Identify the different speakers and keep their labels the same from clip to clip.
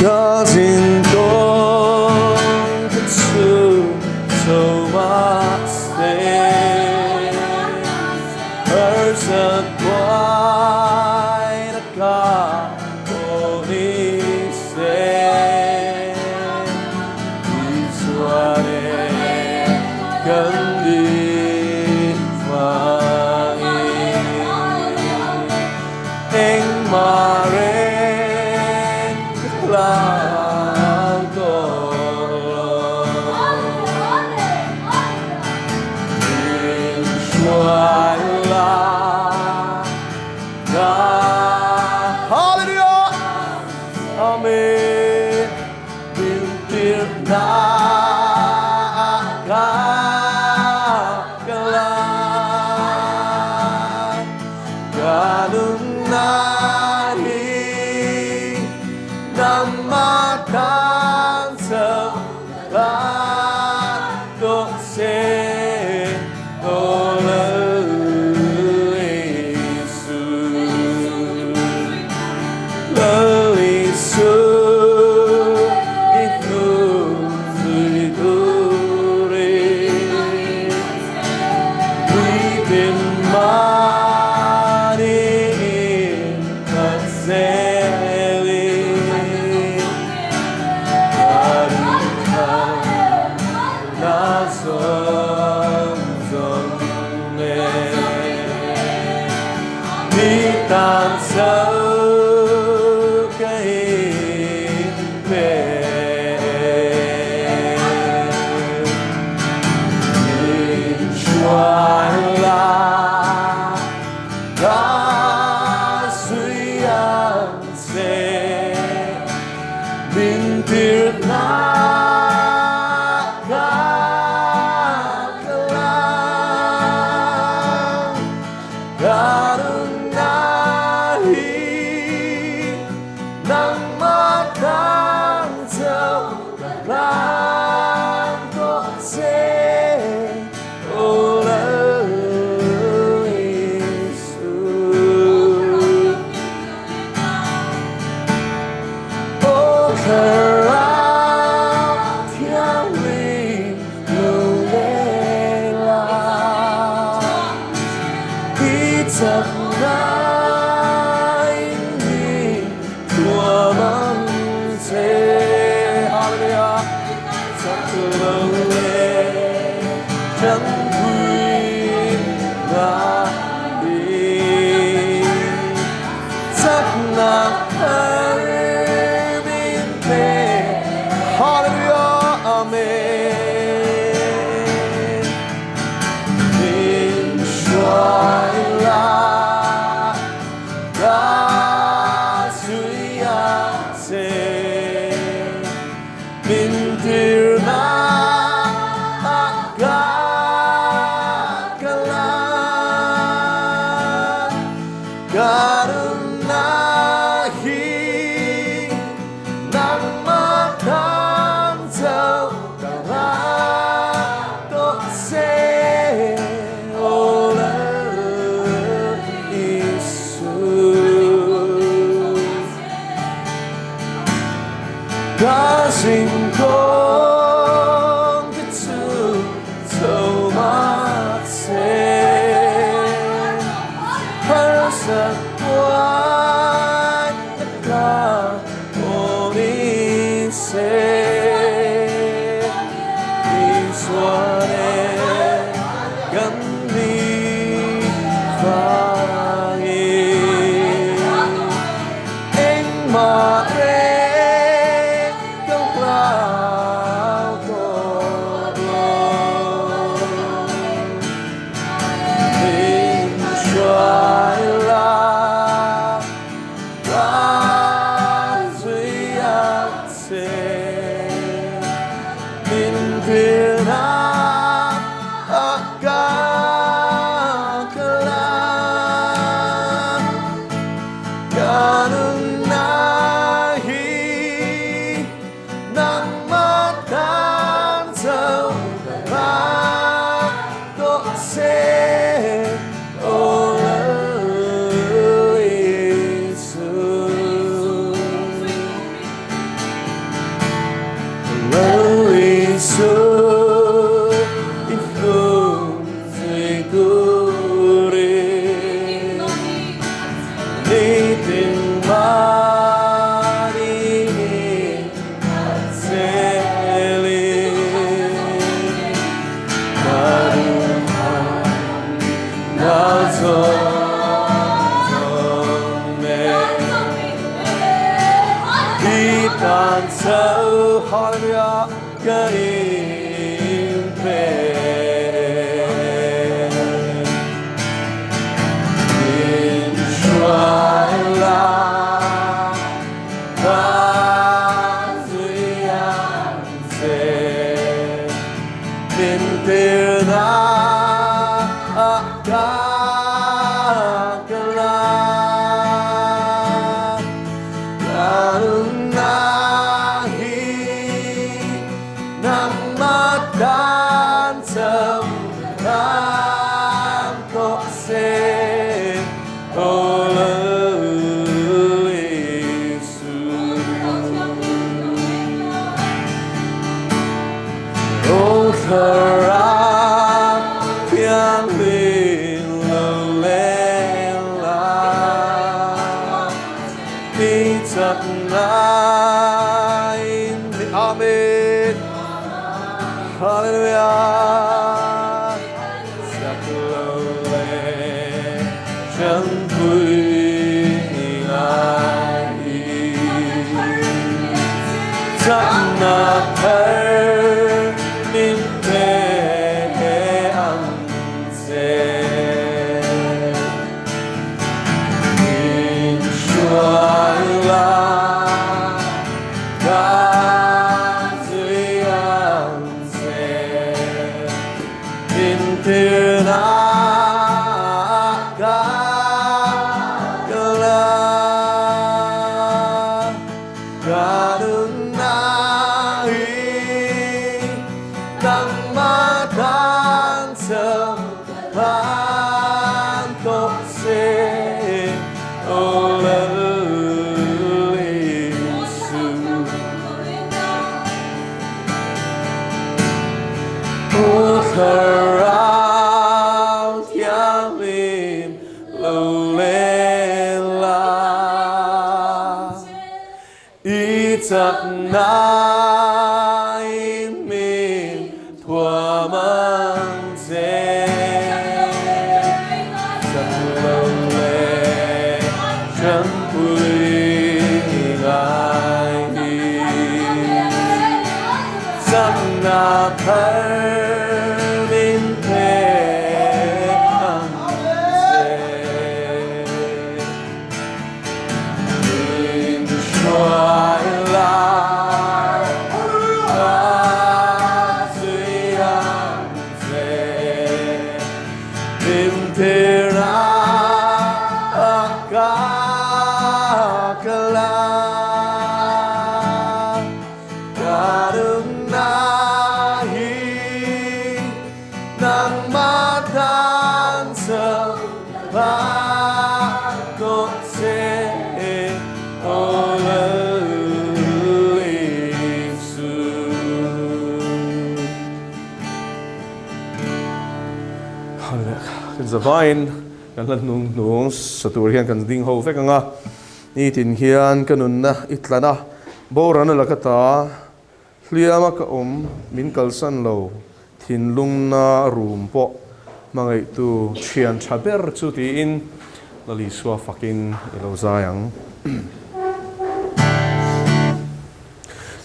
Speaker 1: Ka zin kawng ka chu chho mahse harsat buaina ka pawh ni se Isua nen kan din vangin. Engmah reng ka hlau tawh lo. Min hruai la ka Hallelujah! Amen. Min tirhna ka kal a. Ka nunna hi nangmah tan chho ka tawh che aw Lal Isu. Lal Isu i hnu zui turin. Nitin mahni in khat zelin ka duhthlanna zawng zawng nen i tan chauh ka inpe. Ka zingkawng te chu chho mahse harsat buai na ka aw ni se Isua nen kan ni vangin. Engmah reng ka hlau tawh lo. Min hruai la. Hallelujah ka inpe. Min hruai la ka zui ang che. Min tirna ah ka kal a. Ka nunna hi nangmah tan cham ang tawh se, Aw Lal Isu. Aw Thlarau Thianghlim lo leng la, i chakna in mi. Amen. Hallelujah. Chak lo leh chanpui ngai hi. Chakna thar min pe ang che. Min hruai la ka zui ang che. Min tirna ka kal a. Ka nunna hi nangmah tan cham hlan tawh se, Aw Lal Isu. Aw Thlarau Thianghlim lo leng la, i chakna in min thuam ang che. Chak lo leh chanpui ngai hi. Chakna thar min pe ang che. Min hruai la ka zui ang che. Min tir a ka kal a. Ka nunna hi nangmah tan cham hlan tawh che, Aw Lal Isu.
Speaker 2: Kan zavaiin kan hla hnung hnung sa tur hian kan ding ho vek ang a, nitin hian ka nunna i tlan a, boralna la ka ta, hliama ka awm min kalsan lo, thinlungna rum pawh hmangaihtu thian tha ber chu tiin Lal Isua fakin i lo zai ang.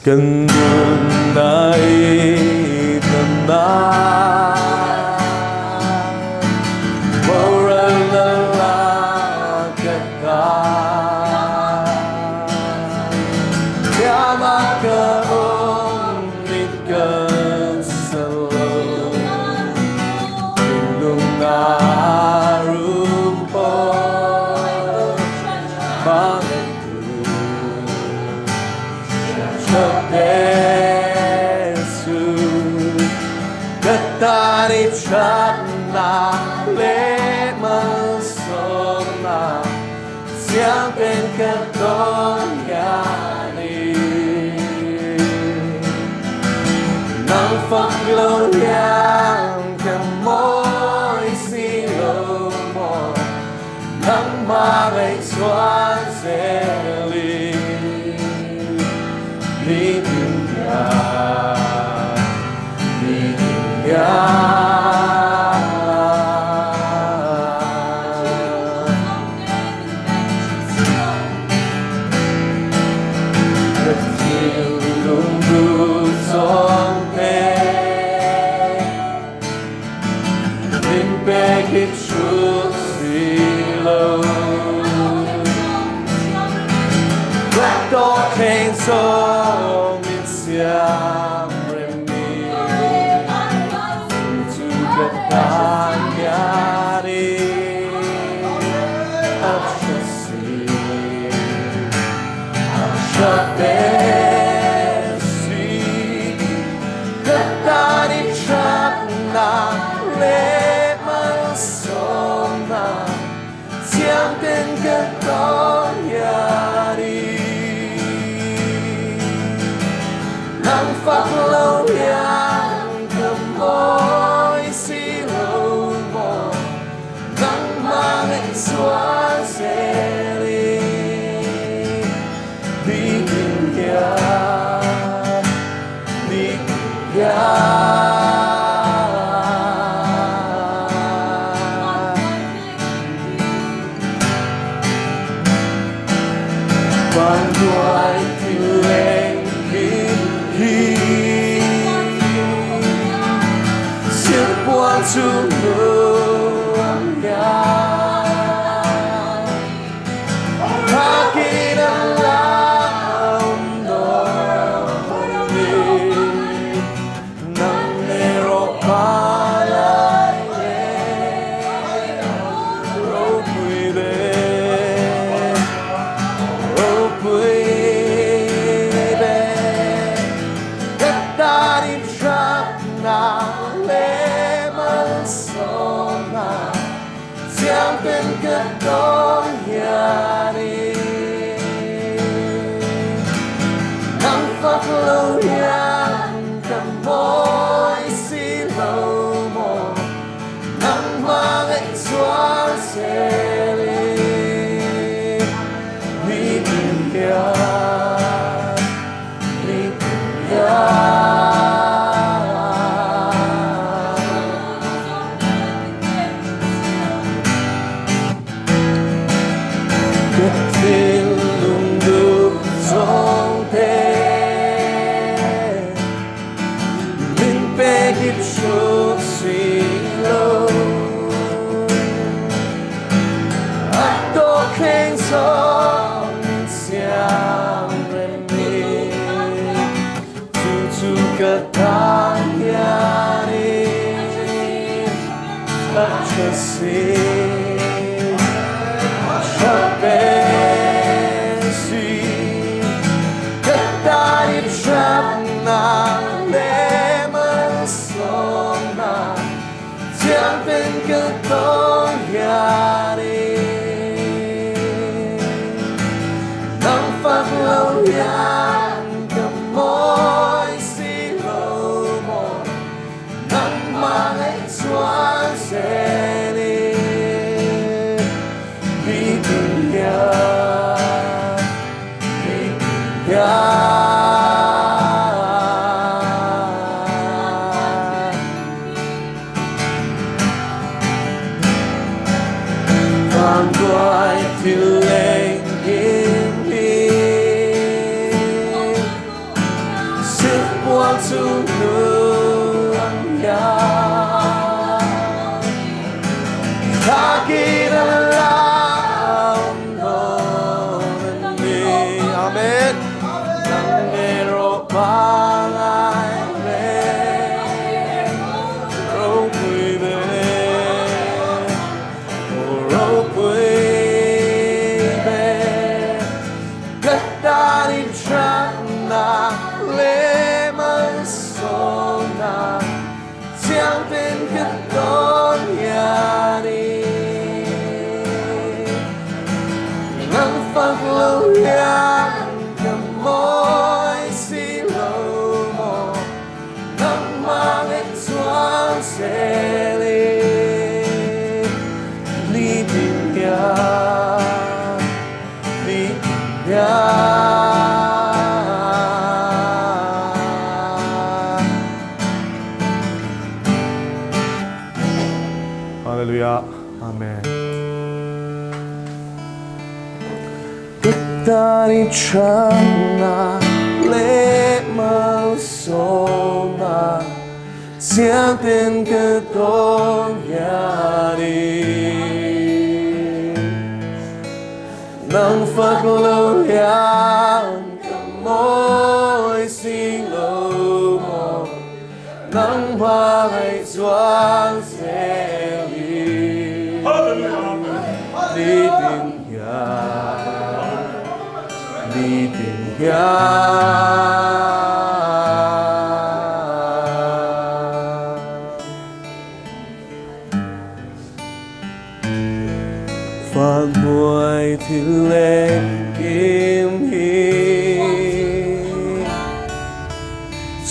Speaker 2: Ka nunna i tlanna boralna la ka ta. Thiama ka awm mit ka sa lo, thinlunga rum pawh hmangaihtu. Chiangten ka tawn hianin Nang fak lo hian ka mawi si lo maw Nangmah ngaihzual zelin Nitin hian Nitin hian. Vanduai thil engkim hi Silhpuan chu nuam hian Thakin a la awm dawn ni. Nang erawh palai leh ropui ve, ropui ve. Ka tan i thatna leh malsawmna chiang ten ka tawn hianin Nang fak lo hian ka mawi si lo maw Nangmah ngaihchuan zelin Nitin hian Nitin hian. Ka thinlung duh zawng te min pek i hrut si lo. A tawk thleng zawng min siam rem ni. Chu chu ka tan hianin a tha si, a tha ber si. Ka tan i thatna leh malsawmna chiang ten ka tawn hianin Nang fak lo hian ka mawi si lo maw Nangmah ngaihchuan zelin Nitin hian Nitin hian. Vanduai thil engkim hi Silhpuan chu nuam hian Thakin a la awm dawn a ni. Amen. Nang erawh pangai reng ropui ve, aw ropui ve. Ka tan i thatna leh malsawmna chiang ten ka tawn hianin Nang fak lo hian ka mawi si lo maw Nangmah ngaihchuan zelin Nitin hian Nitin hian. Hallelujah. Amen. Ka tan i thatna leh malsawmna chiang ten ka tawn hianin Nang fak lo hian ka mawi si lo maw Nangmah ngaihchuan zelin Nitin hian Nitin hian. Van
Speaker 1: Hnuai thil engkim hi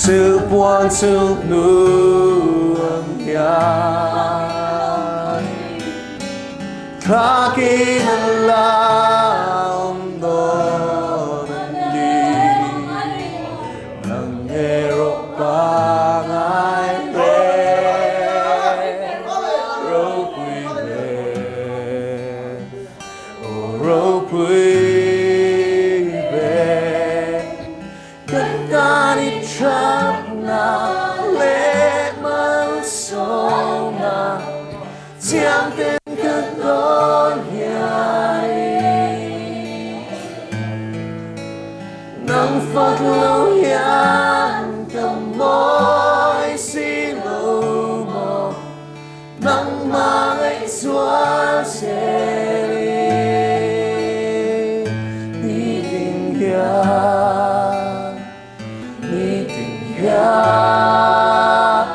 Speaker 1: Silhpuan silhnu ang hian Thlakin an la awm dawn a ni. Nang erawh pangai hle ropui hle, aw ropui hle. Ka tan i thatna leh malsawmna Chiang ten ka dawn hian i Nang fak lo hian ka mawi si lo maw Nangmah ngaihzual zel i Nitin hian Nitin hian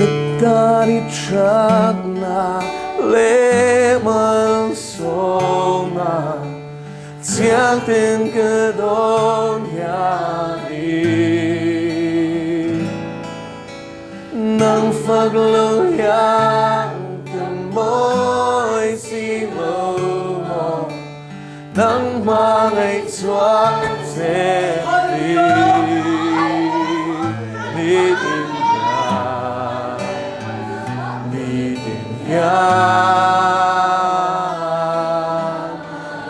Speaker 1: Ka tan i thatna leh malsawmna Chiang ten ka dawn hian i Nang fak lo hian ka mawi si lo maw Nang hmangaih chuan che hi Nitin hian, nitin hian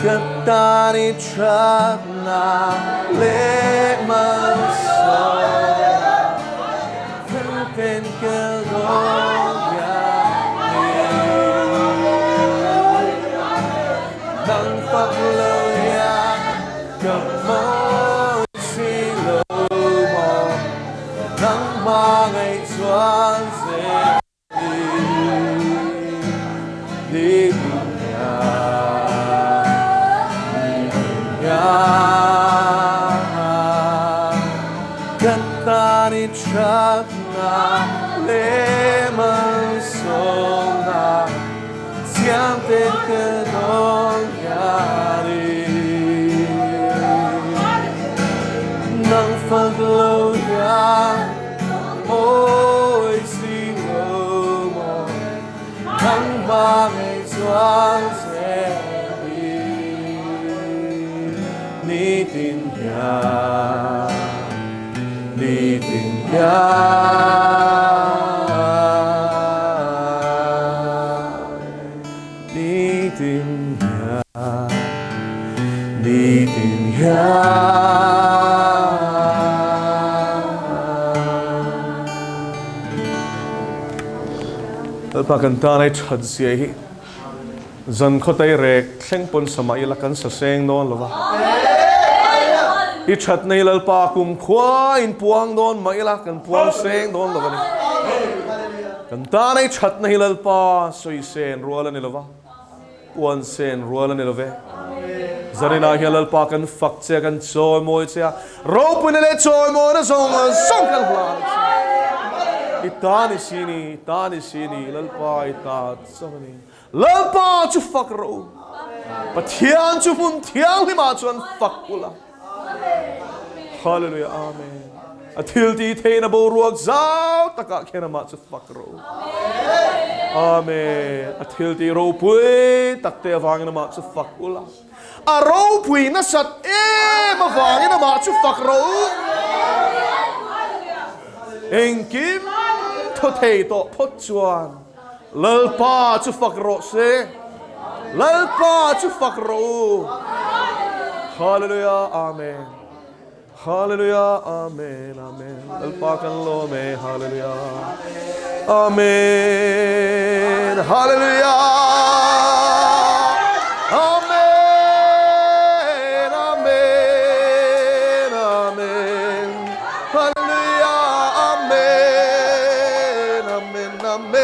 Speaker 1: Ka tan i thatna leh malsawmna Ka tan i thatna leh malsawmna Chiang ten ka dawn hian i Nang fak lo hian mawi si lo maw Nang hmangaih chuan che hi Nitin hian, nitin hian, nitin hian, nitin hian.
Speaker 2: Lalpa kan tan ai that zia hi zan khawtai rek thleng pawn sa mah ila kan sa seng dawn lo va. I that nei Lalpa kum khua in puang dawn mah ila kan puang seng dawn lo va ni. Kan tan ai that na hi Lalpa sawi sen rual a ni lo va, puan sen rual a ni lo ve. Zaninah hian Lalpa kan fak che a, kan chawimawi che a, ropuina leh chawimawina zawng zawng kan hlan a che. I ta ni si ni, i ta ni si ni, Lalpa i ta chauh a ni. Lalpa chu fak rawh u. Pathian chu hmun thianghlimah chuan fak ula. Hallelujah, Amen. A thil tih theihna boruak zau takah khian amah chu fak rawh u. Amen. A thil tih ropui tak te avangin amah chu fak ula. A ropui nasat em avangin amah chu fak rawh u. Engkim thaw thei tawh phawt chuan Lalpa chu fak rawh se. Lalpa chu fak rawh u. Hallelujah Amen. Hallelujah Amen Amen. Lalpa kan lawm e Hallelujah Amen. Hallelujah Amen Amen Amen. Hallelujah Amen Amen Amen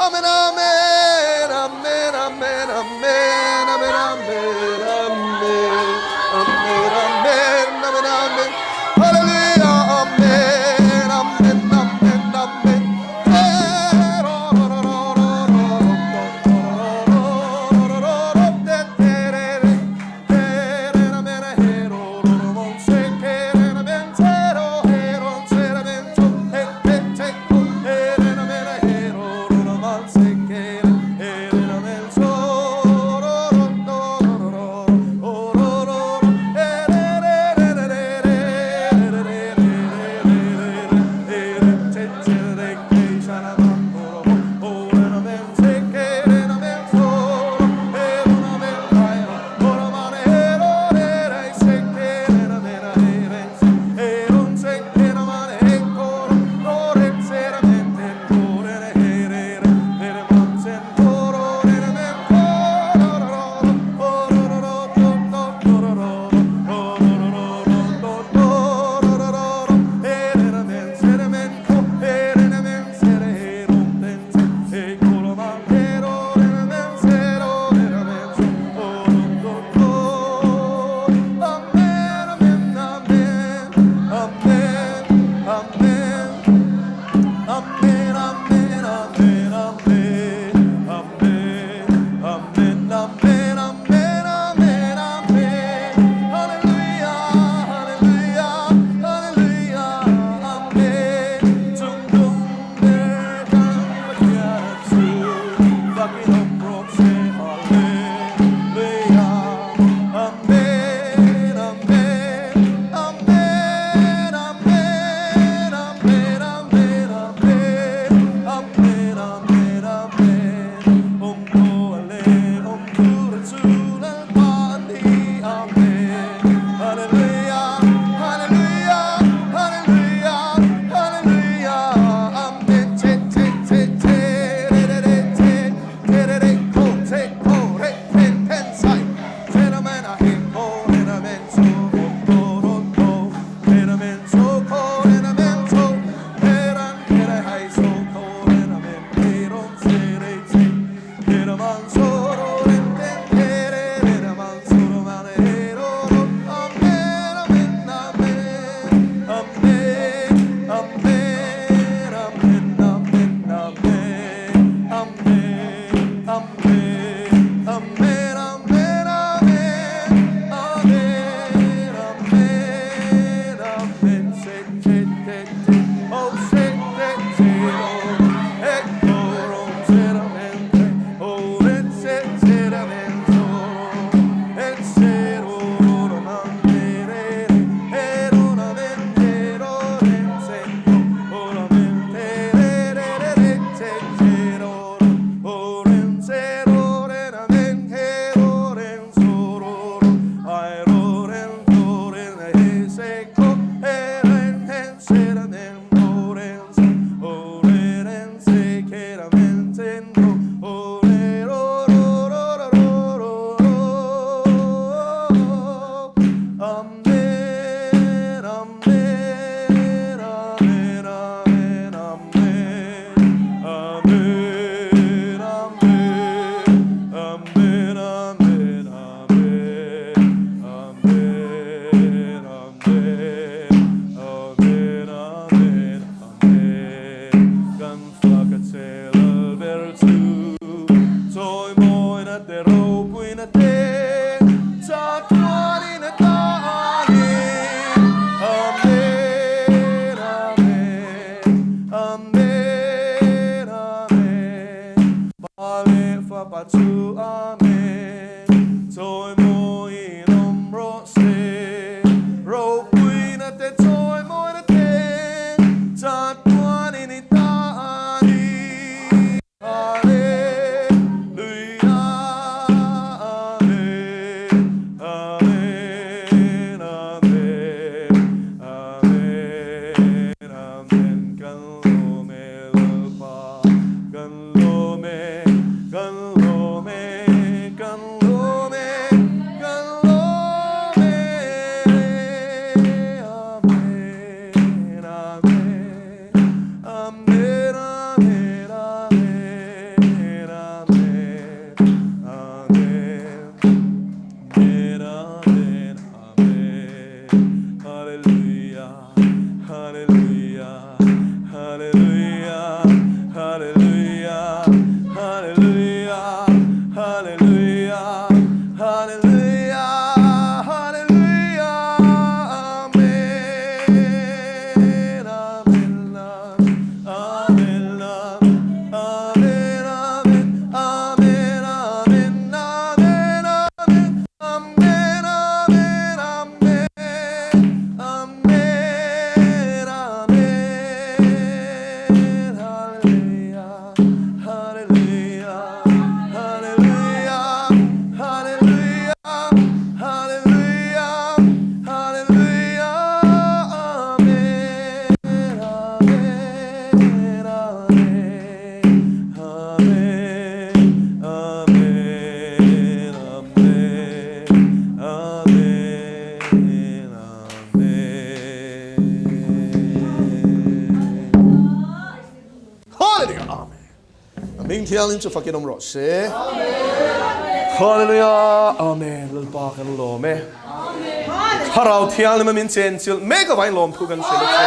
Speaker 2: Amen Amen Amen Amen Amen Amen Amen Amen Amen Amen Amen Amen Hming thianghlim chu fakin awm rawh se. Hallelujah Amen Lalpa kan lawm e. Thlarau thianghlim a min chenchilh mek avangin lawmthu kan hrilh a che.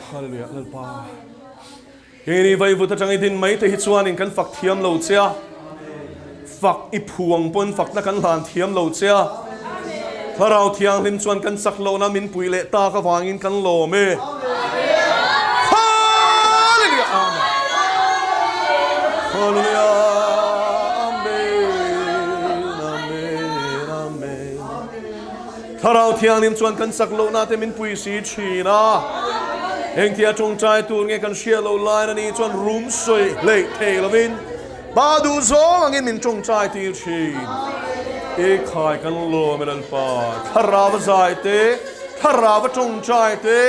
Speaker 2: Hallelujah Lalpa. Keini vaivut atang i din mai te hi chuanin kan fak thiam lo che a, fak i phuang pawn fakna kan hlan thiam lo che a, Thlarau Thianghlim chuan kan chak lohna min pui leh tak avangin kan lawm e. Hallelujah! Amen. Hallelujah! Amen! Amen! Amen! Thlarau Thianghlim chuan kan chak lohna te min pui si thin a. Engtia tawngtai tur nge kan hriat loh lain a nih chuan rum sawi hleih thei lovin Pa duh zawng angin min tawngtai tir thin. I khai kan lawm e Lalpa, Thlarau a zai te, Thlarau a tawngtai te,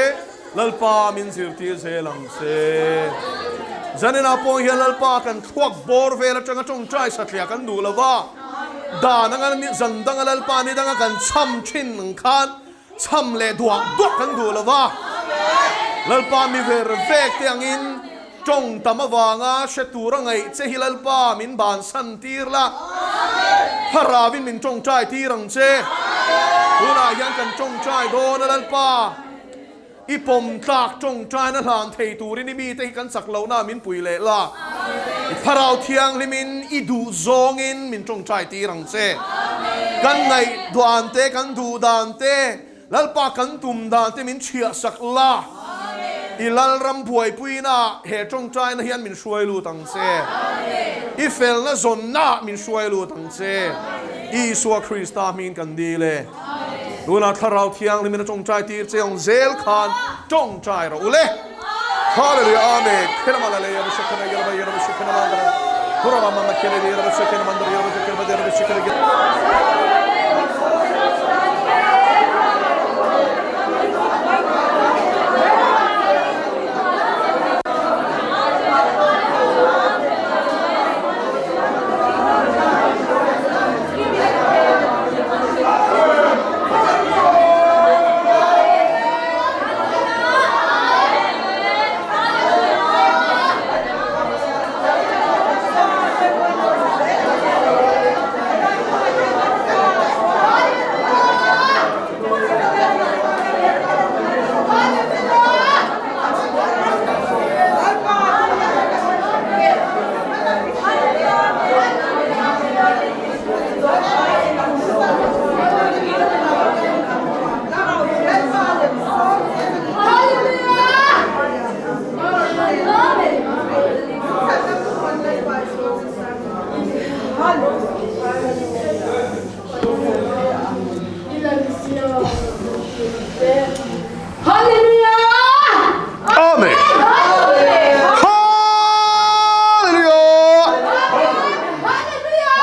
Speaker 2: Lalpa min zirtir zel ang che. Zaninah pawh hian Lalpa kan thluak bawr vel atanga tawngtai satliah kan duh lo va, dan anga zan danga Lalpa ni danga kan chham thin ang khan chham leh duah duah kan duh lo va. Lalpa mi ver vek te angin tawng tam avanga hre tur a ngaih che hi Lalpa min bansan tir la, Thlarauin min tawngtai tir ang che. Tunah hian kan tawngtai dawn a Lalpa. I pawm tlak tawngtaina hlan thei turin i mite hi kan chak lohna min pui leh la. I Thlarau Thianghlimin i duh zawngin min tawngtai tir ang che. Kan ngaihduan te, kan duh dan te, Lalpa kan tum dan te min chhiah sak la. I Lalram buaipuina he tawngtaina hian min hruai lut ang che. I felna zawnna min hruai lut ang che. Isua Krista hmingin kan dil e. Tunah Thlarau Thianghlimin a tawngtai tir che ang zel khan tawngtai rawh u le. Hallelujah Amen.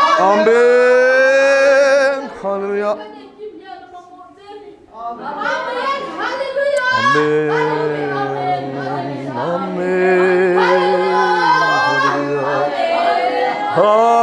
Speaker 2: Amen. Hallelujah. Amen. Hallelujah. Amen. Amen. Hallelujah.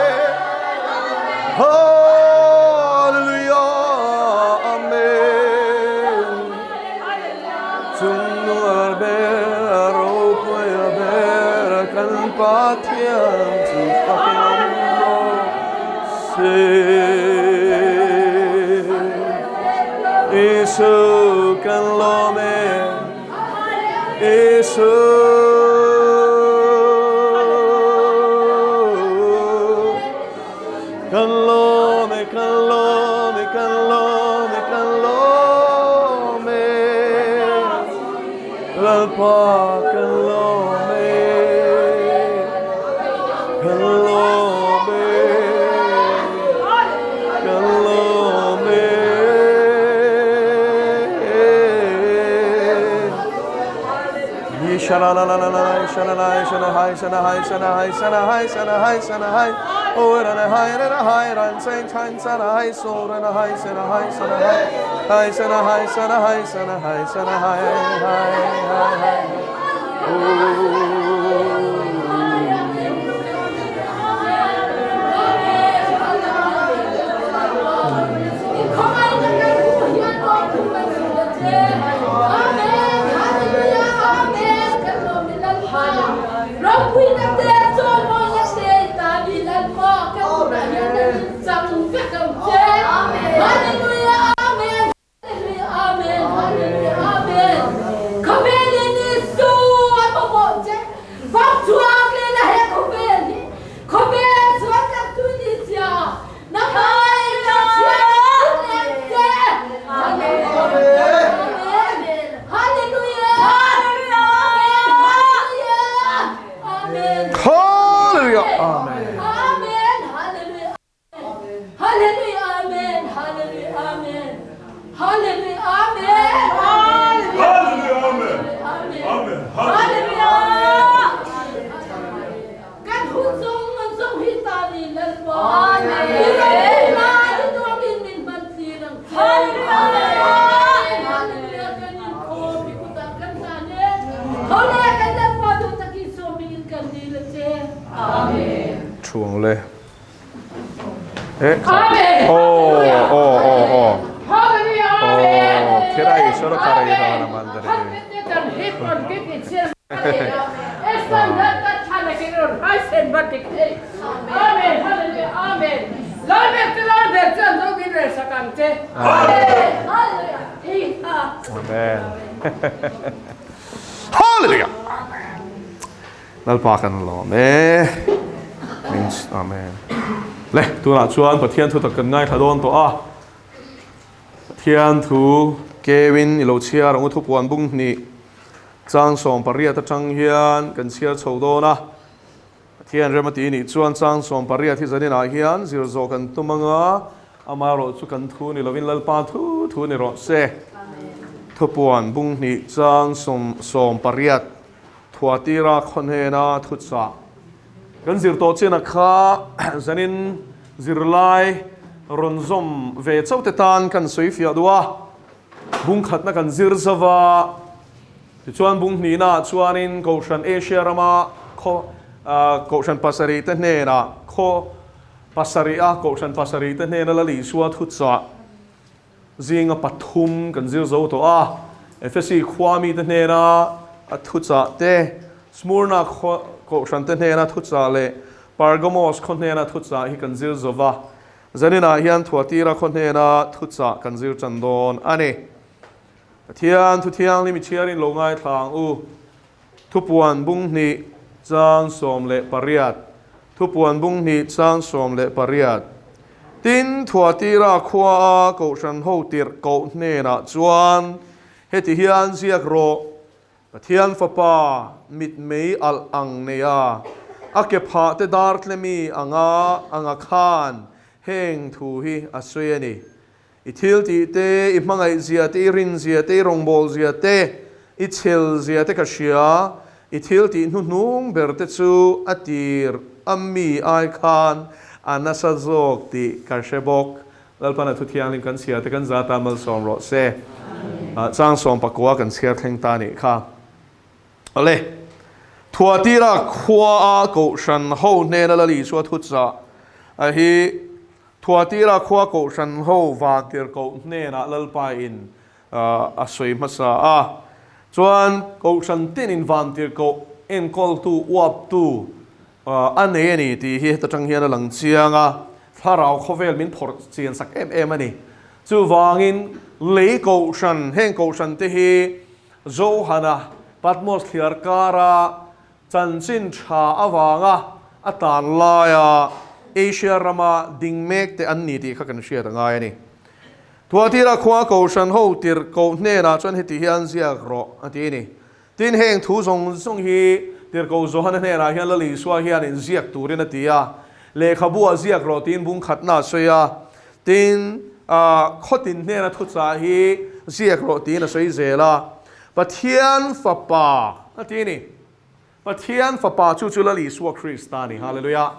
Speaker 2: Pathian chu fakin awm rawh se. Isu kan lawm e, Isu. Kan lawm e, kan lawm e, kan lawm e, kan lawm e. Lalpa kan lawm e, kan lawm e, kan lawm e. Hallelujah! Amen. Chuang le. Hallelujah! Lalpa kan lawm e. Amen. Le, tunah chuan Pathian thu tak kan ngaithla dawn tawh a. Pathian thu keuin i lo chhiar ang u thupuan bung hnih chang 18 atang hian kan chhiar chho dawn a. Pathian rem a ti nih chuan chang 18 hi zaninah hian zir zawh kan tum anga amaherawh chu kan thu ni lovin Lalpa thu thu ni rawh se. Thupuan bung hnih chang 18 Thuatira khaw hnena thuchah kan zir tawh chinah kha zanin zirlai rawn zawm ve chauh te tan kan sawi fiah duh a, bung khatna kan zir zauh a, tichuan bung hnihnaah chuanin Kohhran Asia rama khaw Kohhran pasarih te hnenah khaw pasarih a Kohhran pasarih te hnena Lal Isua thuchah Zinga pathum kan zir zo tawh a, Efesi khua mite hnena a thuchah te, Smurna khua kohhran te hnena thuchah leh Pergamos khaw hnena thuchah hi kan zir zo va. Zaninah hian Thuatira khaw hnena thuchah kan zir tan dawn a ni. Pathian thu thianghlim i chhiarin lo ngaithla ang u. Thupuan bung hnih chang 18 Thupuan bung hnih chang 18 Tin, Thuatira khua a Kohhran ho tirh koh hnenah chuan heti hian ziak rawh, Pathian Fapa mitmei alh ang nei a, a ke phah te dar tlemi anga anga khan heng thu hi a sawi a ni. I thil tih te, i hmangaih zia te, i rin zia te, i rawngbâwl zia te, i chhel zia te ka hria. I thil tih hnuhnung ber te chu a tir a mi ai khan a nasa zawk tih ka hre bawk. Lalpana thu thianghlim kan chhiar te kan za ta malsawm rawh se. Chang 19 kan chhiar thleng ta nih kha. Awle, Thuatira khua a Kohhran ho hnena Lal Isua thuchah a hi Thuatira khua Kohhran ho Vantirhkoh hnenah Lalpa in a sawi hmasa a. Chuan Kohhran tinin Vantirhkoh enkawltu, uaptu, A nei a ni tih hi heta tang hian a lang chiang a, thlarau khawvel min phawrh chian sak em em a ni. Chuvangin lei kohhran, heng kohhran te hi Johana Patmos thliar kara chanchin tha avanga a tan laia Asia rama ding mek te an ni tih kha kan hriat a ngai a ni. Thuatira khua kohhran ho tirhkoh hnenah chuan heti hian ziak rawh a ti a ni. Tin, heng thu zawng zawng hi Tirhkoh Johana hnenah hian Lal Isua hian inziak turin a ti a, lehkhabu ah ziak rawh tiin bung khatna a sawi a. Tin, khawtin hnena thuchah hi ziak rawh tiin a sawi zel a. Pathian Fapa a ti a ni. Pathian Fapa chu chu Lal Isua Krista a ni. Hallelujah!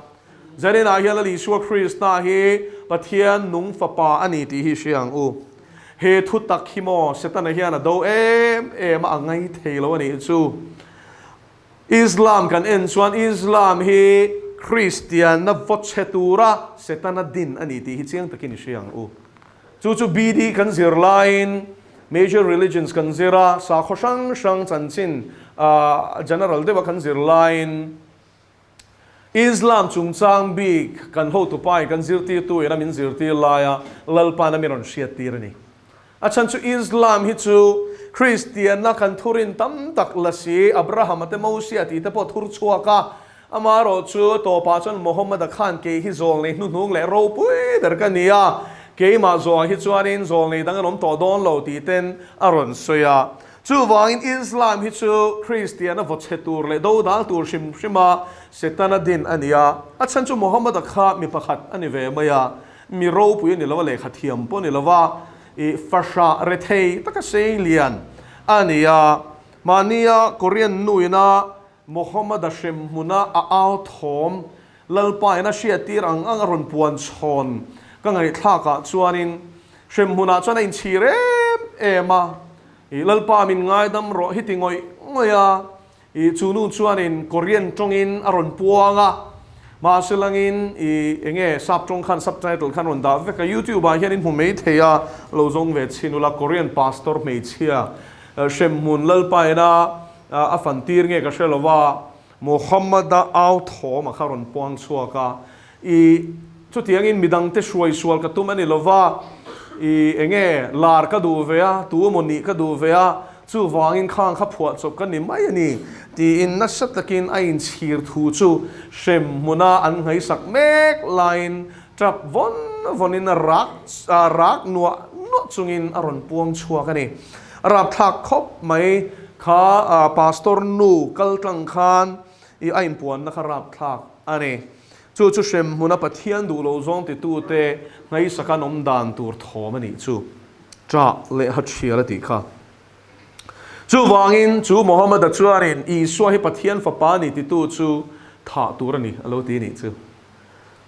Speaker 2: Zaninah hian Lal Isua Krista hi Pathian nung Fapa a ni tih hi hria ang u. He thu tak hi maw Setana hian a do em em a, a ngai thei lo a nih chu. Islam kan en chuan Islam hi Kristianna vaw chhe tura Setana din a ni tih hi chiang takin i hria ang u. Chu chu BD kan zir laiin Major Religions kan zir a, sakhaw hrang hrang chanchin general deuha kan zir laiin Islam chungchang bik kan hotupa in kan zirtirtu in a min zirtir laia Lalpa'n a mi rawn hriattir a ni. A chhan chu Islam hi chu Kristianna kan thurin tam tak la si, Abraham-a te Mosia tih te pawh thur chhuak a, amaherawh chu tawpah chuan Muhammad-a khan kei hi zawlnei hnuhnung leh ropui ber ka ni a, keimah zawhah hi chuanin zawlnei dang an awm tawh dawn lo tih ten a rawn sawi a. Chuvangin Islam hi chu Kristiana vaw chhe tur leh dodal tur hrim hrima Setana din a ni a. A chhan chu Muhammad-a kha mi pakhat a ni ve mai a, mi ropui a ni lo a, lehkha thiam pawh a ni lo a, i fahrah rethei taka sei lian a ni a. Mahnia Korean nuina Muhammad-a hrem hmuna a au thawm Lalpa in a hriattir ang ang a rawn puan chhawn ka ngaihthlakah chuanin hrem hmunah chuan a inchhir em em a, I Lalpa min ngaidam rawh hi ti ngawih ngawih a, i chu nu chuanin Korean tawngin a rawn puang a, mahse langin i enge sap tawng khan subtitle khan rawn dah vek a, YouTube ah hian in hmu mai thei a, lo zawng ve chhin ula Korean pastor hmeichhia hrem hmun Lalpa ina a fan tir nge ka hre lo va, Muhammad-a au thawm a kha rawn puang chhuak a, I chutiangin midangte hruai sual ka tum a ni lo va, i enge lar ka duh ve a, tu emaw nih ka duh ve a, chuvangin khang kha phuah chawp ka ni mai a ni, tiin nasa takin a inchhir thu chu hrem hmuna an ngaihsak mek laiin tap vawn vawnin a rak rak nuah nuah chungin a rawn puang chhuak a ni. A rapthlak khawp mai kha pastor nu kal tlang khan i a inpuanna kha rapthlak a ni. Chu chu hrem hmuna Pathian duh lo zawng titute ngaihsak an awm dan tur thawm a nih chu. Ṭah leh ha ṭhial a tih kha. Chuvangin chu Muhammad-a chuanin Isua hi Pathian fapa a ni titu chu thah tur a ni a lo ti a nih chu.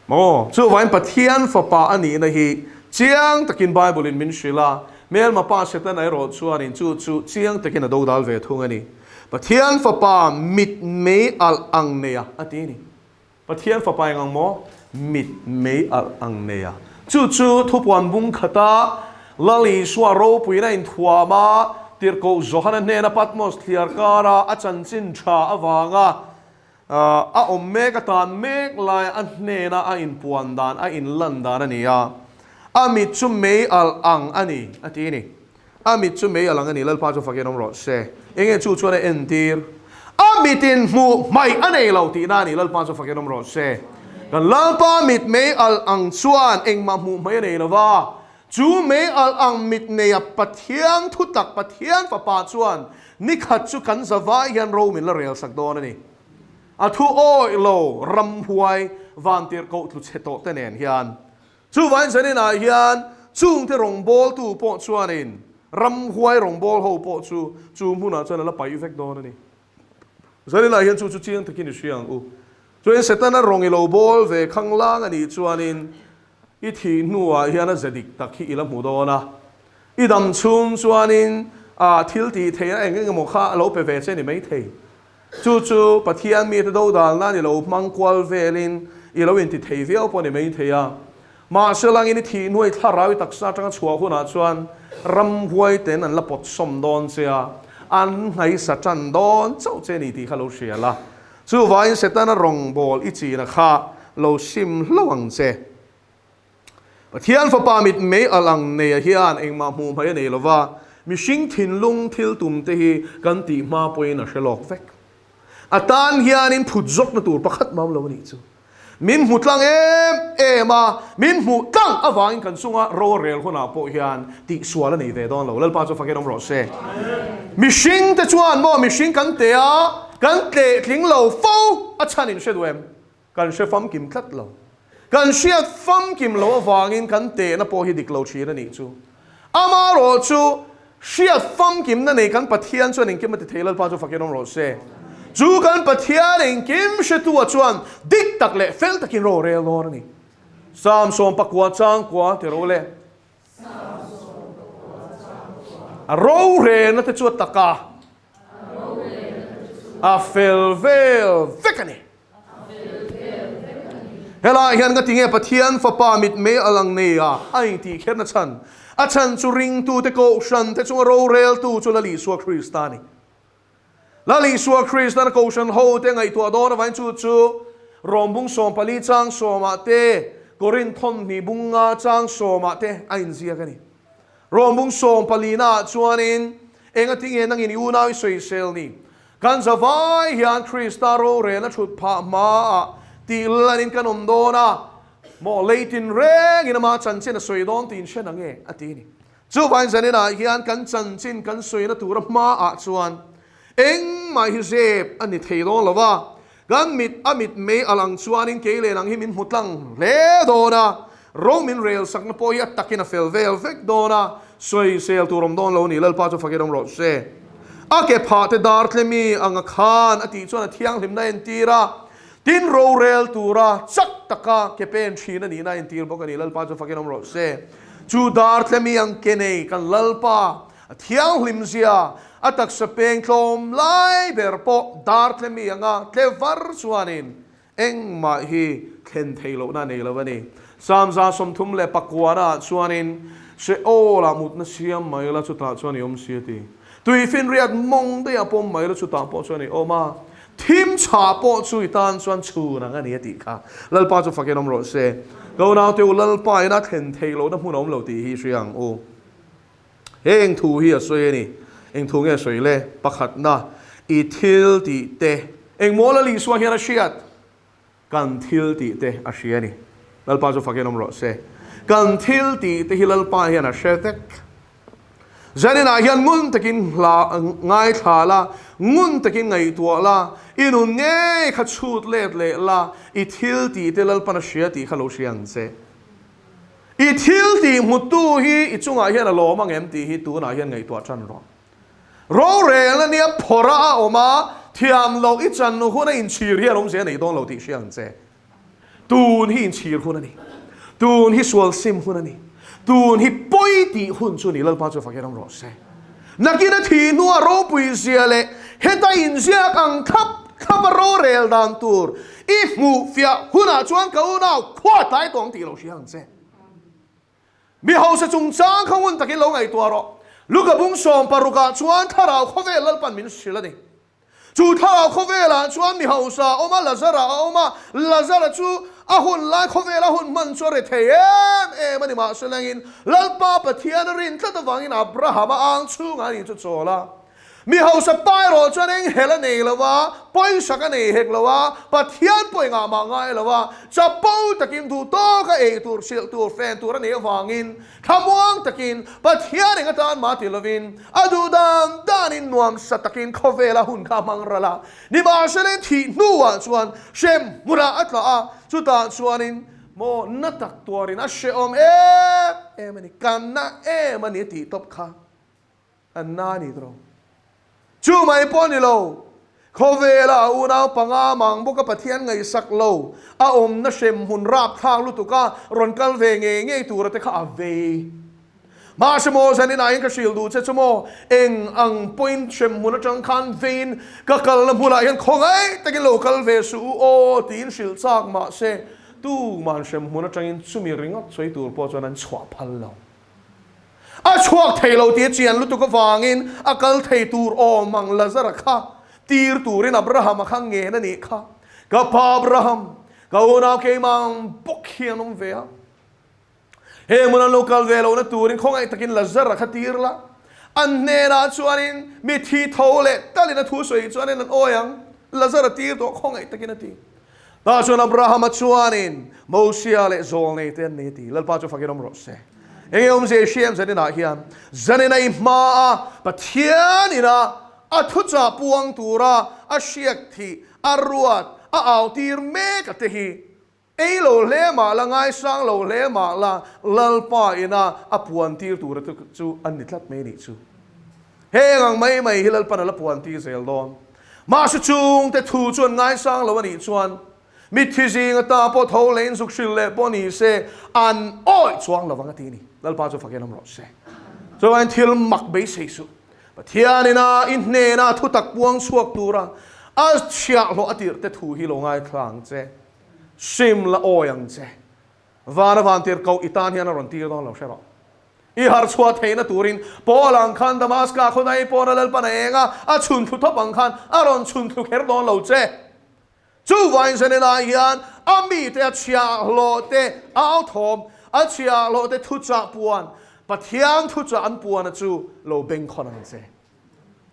Speaker 2: Maw? Chuvangin Pathian fapa a nihna hi chiang takin Bible-in min hrilh a, hmelma pa Setana erawh chuanin chu chu chiang takin a dodal ve thung a ni. Pathian fapa mit mei alh ang nei a, a ti a ni. Pathian fapa eng ang maw? Mit mei alh ang nei a. Chu chu thupuan bung khata Lal Isua ropuiin a inthuam a, Tirhkoh Johana hnena Patmos thliar kara a chanchin tha avanga A awm mek, a tan mek lai a hnena a inpuan dan, a inlan dan a ni a. A mit chu mei alh ang a ni, a ti a ni. A mit chu mei alh ang a ni, Lalpa chu fakin awm rawh se. Enge chu chuan a entir? A mitin hmuh hmaih a nei lo tihna a ni, Lalpa chu fakin awm rawh se. Kan Lalpa mit mei alh ang chuan engmah hmuh hmaih a nei lo va, chu mei alh ang mit neia Pathian thutak, Pathian Fapa chuan Nikhat chu kan zavai hian ro min la rel sak dawn a ni. A thu awih lo ramhuai vantirhkoh tlu chhe tawh te nen hian. Chuvain zaninah hian chungte rawngbawltu pawh chuanin ramhuai rawngbâwl ho pawh chu chu hmunah chuan a la paih vek dawn a ni. Zaninah hian chu chu chiang takin i hria ang u. Chuan Setana rawng i lo bawl ve khanglang a nih chuanin I thih hnuah hian a ze dik tak hi i la hmu dawn a, i dam chhung chuanin a thil tih theihna eng eng emaw kha a lo pe ve che ni maithei. Chu chu Pathian mite dodal nan i lo hmang kual velin i lo inti thei viau pawh ni maithei a. Mahse langin i thih hnuai thlarau i taksa atanga chhuah hunah chuan ramhuai ten an la pawt sawm dawn che a, an nghaisa tan dawn chauh che ni tih kha lo hria la. Chuvangin Setana rawngbawl i china kha lo sim hlauh ang che. Pathian Fapa mit mei alh ang neia hian engmah hmuh hmai a nei lova, mihring thinlung thil tum te hi kan tih hma pawhin a hre lawk vek. A tan hianin phut zawkna tur pakhat mam lo a nih chu. Min hmu tlang em em a, min hmuh tlang avangin kan chunga ro a rel hunah pawh hian tihsual a nei ve dawn lo. Lalpa chu fakin awm rawh se. Mihring te chuan maw mihring kan teh a, kan tleh tling lo fo a chhan in hre duh em? Kan hre famkim tlat lo. Kan hriat famkim lo avangin kan tehna pawh hi dik lo thin a nih chu. Amaherawh chu hriat famkimna nei kan Pathian chuan engkim a ti thei Lalpa chu fakin awm rawh se. Chu kan Pathian engkim hretua chuan dik tak leh fel takin ro rel dawn a ni. Psalm 19 chang kua ti ro le. A rorelna te chu a tak a. A fel vel vek a ni. Helaiah hian ka ti nge Pathian Fapa mitmei a lang nei a, a intih kherna chhan? A chhan chu ringtute Kohhran te chunga roreltu chu Lal Isua Krista a ni. Lal Isua Kristan a Kohhran hote ngaihtuah dawn avangin chu chu Rom bung 14 chang sawmah te, Korinth thawmhnih bung nga chang sawmah te a inziak a ni. Rom bung 14 naah chuanin engati nge nangin i unau i sawisel ni? Kan zavai hian Krista rorelna thut phah hmaah tih lanin kan awm dawn a, maw lei tinrengin ama chanchin a sawi dawn tih in hre na nge? a ti a ni. Chuvangin zaninah hian kan chanchin kan sawina tura hmaah chuan engmah hi zep a ni thei dawn lo va, kan mit a mit mei a lang chuanin kei leh nang hi min hmu tlang hle dawn a, ro min rel sakna pawh hi a takin a fel vel vek dawn a, sawisel tur awm dawn lo a ni, Lalpa chu fakin awm rawh se. A ke phah te dar tle mi anga khan a tih chuan a thianghlimna a entir a, tin rorel tura chak taka ke pen thin a nihna a entir bawk a ni, Lalpa chu fakin awm rawh se. Chu dar tle mi ang ke nei kan Lalpa a thianghlim zia, a taksa peng tlawm lai ber pawh dar tle mi anga tle var chuanin Engmah hi thlen thei lohna a nei lo a ni. Psalm 39 ah chuanin, Sheol-ah mutna siam mai la chutah chuan i awm si a ti. Tuifinriat mawng daihah pawm mai la chutah pawh chuan i awm a, thim chhah pawh chu i tan chuan chhun ang a ni a tih kha. Lalpa chu fakin awm rawh se. Ka unaute u, Lalpa ina thlen thei lohna hmun a awm lo tih hi hria ang u. Heng thu hi a sawi a ni. Eng thu nge a sawi le? Pakhatna, i thil tih te. Eng maw Lal Isua hian a hriat? Kan thil tih te a hria a ni. Lalpa chu fakin awm rawh se. Kan thil tih te hi Lalpa hian a hre vek. Zaninah hian ngun takin hla ngaithla la, ngun takin ngaihtuah la, i nun ngei kha chhut let leh la, i thil tih te Lalpan a hria tih kha lo hria ang che. I thil tih hmutu hi i chungah hian a lawm ang em tih hi tunah hian ngaihtuah tan rawh. Rorel a nia phawrh a awm a, thiam loh i chan hun a inchhir hian awmzia a nei dawn lo tih hria ang che. Tun hi inchhir hun a ni. Tun hi sual sim hun a ni. Tun hi pawi tih hun chu a ni. Lalpa chu fak hian awm rawh se. Nakin a thih hnua ropui zia leh heta inziak ang thlap thlap a rorel dan tur i hmuh fiah hunah chuan ka unau khua tlai tawng tih lo hria ang che. Mi hausa chungchang kha ngun takin lo ngaihtuah rawh. Luka bung 16 ah chuan thlarau khawvel Lalpan min hrilh a ni. Chu thlarau khawvelah chuan mi hausa a awm a, Lazara a awm a. Lazara chu a hun lai khawvela hun hman chu a re thei em em a ni. Mahse lengin Lalpa Pathian a rin tlat avangin Abrahama ang chhungah a ni chu chawl a. Mi hausa pa erawh chuan eng hel a nei lo a, pawisak a nei hek lo a, Pathian pawh engah mah ngai lo a, chapo takin duh tawka ei tur, hrilh tur, fen tur a neih avangin Thlamuang takin Pathian eng atan mah ti lovin a duh dan danin nuamsa takin khawvela hun kha a hmang ral a. Nimahsela thih hnuah chuan hrem hmunah a tla a, chutah chuanin maw na tak tuarin a hrehawm em em a ni, ka na em a ni a tih tawp kha a na a ni tawh. Chu mai pawh a ni lo, khawvela a unau panga mang bawka Pathian ngaihsak lo, a awmna hrem hmun rapthlak lutuk a rawn kal ve ngei ngei tura te kha a vei. Mahse maw zanin ah hian ka hrilh duh che chu maw, eng ang pawhin hrem hmun atang khan veiin ka kalna hmunah hian khawngaih takin lo kal ve suh u aw tiin hrilh chak mahse tuman hrem hmun atangin chumi ringawt sawi tur pawh chuan an chhuah phal lo. A chhuak thei lo tih a chian lutuk avangin a kal thei tur awm ang Lazara kha. Tir turin Abraham-a kha ngen a nih kha. Ka pa Abraham, ka unau keimah ang bawk hi an awm ve a. He hmun an lo kal ve lohna turin khawngaih takin Lazara kha tir la. An hnenah chuanin mithi tho leh talin a thu sawi chuanin an awi ang. Lazara tir tawh khawngaih takin a ti. Tah chuan Abrahama chuanin Mosia leh Zawlnei te an nei a ti. Lalpa chu fakin awm rawh se. Enge awmzia i hriam zaninah hian zanina i hmaa Pathian ina a thuchah puang tura a hriak thih, a ruat, a au tir mek a te hi ei lo hle mah la, ngaisang lo hle mah la, Lalpa ina a puan tir tura te chu an ni tlat mai a nih chu. Heng ang mai mai hi Lalpan a la puan tir zel dawn. Mahse chungte thu chu an ngaisang lo a nih chuan mitthi zing ata pawh tho leh inzuk hrilh leh pawh ni se an awih chuang lo vang a ti a ni. Lalpa chu fakin awm rawh se. Chuvain thil mak beisei suh. Pathianina i hnena thutak puang chhuak tura a chhiahhlawh a tirhte thu hi lo ngaithla ang che. Sim la awi ang che. Vana vantir koh i tan hian a rawn tir dawn lo hre rawh. I harh chhuah theihna turin Paul ang khan Damaska khawnai pawn a Lalpan a eng a, a chhun thlu thawp ang khan a rawn chhun thlu kher dawn lo che. Chuvain Zanela hian a mite a chhiahhlawh te au thawm, a chhiahhlawh te thuchah puan, Pathian thuchah an puana chu lo bengkhawn ang che.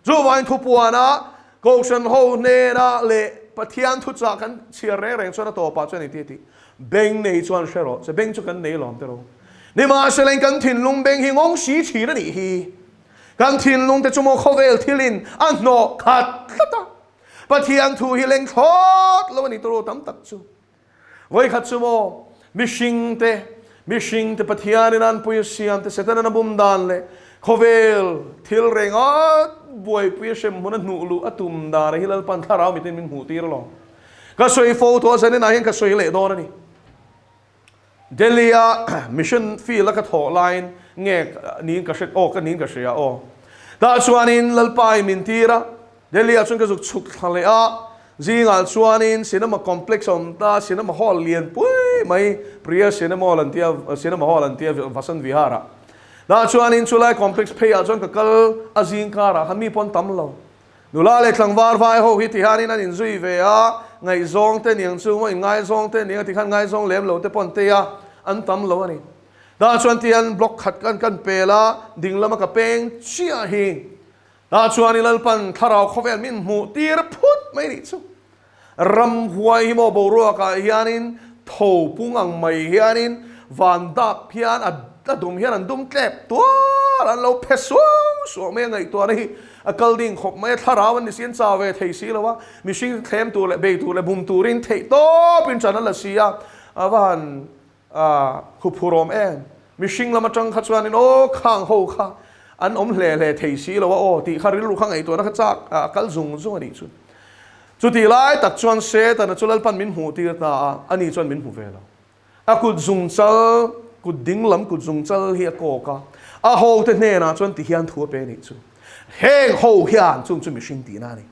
Speaker 2: Chuvain thupuana Kohhran ho hnena leh Pathian thuchah kan chhiar reng reng chuan a tawpah chuan engti a tih? Beng nei chuan hre rawh che, beng chu kan nei lawm te ro. Nimahsela in kan thinlung beng hi ngawng si thin a nih hi. Kan thinlung te chu maw khawvel thilin a hnawh khat tlat a. Pathian thu hi leng thlawt lo a ni tawh tam tak chu. Vawikhat chu maw mihring te, mihring te Pathianin an pui a siam te, Setanan a bum dan leh khawvel thil renga buaipui a hrem hmun a hnuh luh a tum dan a hi Lalpan thlarau mitin min hmuh tir alawm. Ka sawi fo tawh a zanin ah hian ka sawi leh dawn a ni. Delhi a mission field a ka thawh laiin nge niin ka hre aw ka niin ka hria aw. Tah chuanin Lalpa in min tir a, Delhi ah chuan ka zuk chhuk thla leh a, zingah chuanin cinema complex a awm ta, cinema hall lian pui mai Priya Cinema Hall an tia cinema hall an tia Vasant Vihar ah. Tah chuanin chulai complex phei ah chuan ka kal a zing karah khan mi pawn tam lo. Nula leh tlangvar vai ho hi tihianin an inzui ve a, ngaihzawng te niang chu maw inngaizawng te niang a tikhan ngaizawng lem lo te pawh an tei a, an tam lo a ni. Tah chuan tihian block khat kan kan pel a, ding lama ka peng chiah hi. Tah chuan i Lalpan thlarau khawvel min hmuh tir phut mai nih chu. Ramhuai hi maw boruakah hianin tho pung ang mai hianin van dap hian a a dum hian an dum tlep tuar an lo phe suau suau mai a ngaihtuahna hi a kal ding khawp mai a thlarau an ni si an chau ve thei si lo a mihring thlem tur leh bei tur leh bum turin theih tawpin ṭan an la si a a va han A huphur awm em? Mihring lam atang kha chuanin aw khang ho kha an awm hle hle thei si lo a aw tih kha rilru kha ngaihtuahna kha chak a kal zung zung a nih chu. Chutih lai tak chuan Setana chu Lalpan min hmuh tir ta a, ani chuan min hmu ve lo. A kut zung chal, kut ding lam kut zung chal hi a kawk a, a hote hnenah chuan ti hian thu a pe a nih chu. Heng ho hian chung chu mihring tihna a ni.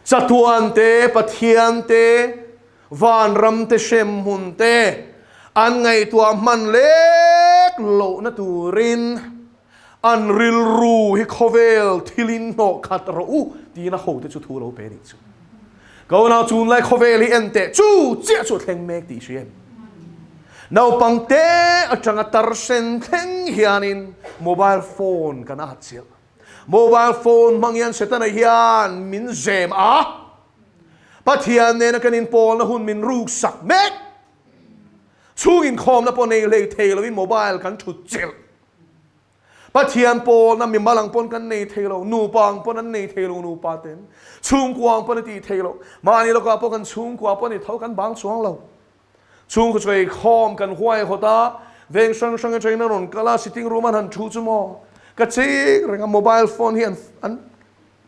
Speaker 2: Chatuan te, Pathian te, vanram te, hremhmun te an ngaihtuah hman lek lohna turin an rilru hi khawvel thilin hnawh khat rawh u tiin a hote chu thu lo pe nih chu. Ka unau chunlai khawvel hi en teh chu chiah chu a thleng mek tih hria em? Naupang te atanga tarsen thleng hianin mobile phone kan at chiah. Mobile phone hmang hian Setana hian min zem a, Pathian nena kan inpawlna hun min ruksak mek. Chhung inkhawmna pawh nei hlei thei loin mobile kan thut chilh. Pathian pawlna mimal ang pawn kan nei thei lo, nupa ang pawn an nei thei lo nupa ten, chhungkua ang pawn a tih thei lo. Mahni lawkah pawh kan chhungkua pawh ni tho kan bang chuang lo. Chhungkaw chawi khawm kan huai hawt a, veng hrang hrang atangin a rawn kal a, sitting room an han thu chu maw ka chik reng a, mobile phone hi an an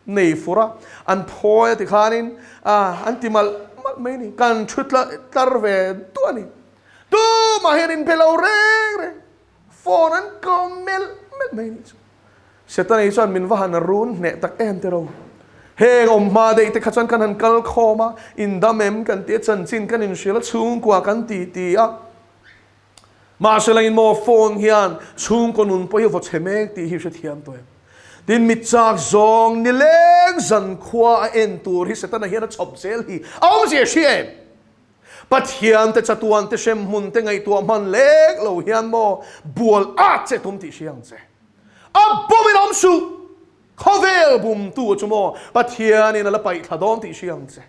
Speaker 2: nei fur a, an phawi a tikhanin an ti malh malh mai a ni, kan thu tlar ve duah a ni, tumah hian inbe lo reng reng. Phone an kawm melh melh mai nih chu. Setana hi chuan min va han run hneh tak em te ro. Heng awm hma daih te kha chuan kan han kal khawm a, in dam em kan ti a, chanchin kan inhrilh a, chhungkua kan ti ti a. Mahse langin maw phone hian chhungkaw nun pawh hi vaw chhe mek tih hi hrethiam tawh em. Tin, mi chak zawng nileng zankhua a en tur hi Setana hian a chhawp zel hi a awmzia hria em? Pathian te chatuan te hremhmun te ngaihtuah hman lek lo hian maw bual at che tum tih hria ang che. A bum in awm suh! Khawvel bumtu chu maw Pathianin a la paih thla dawn tih hria ang che.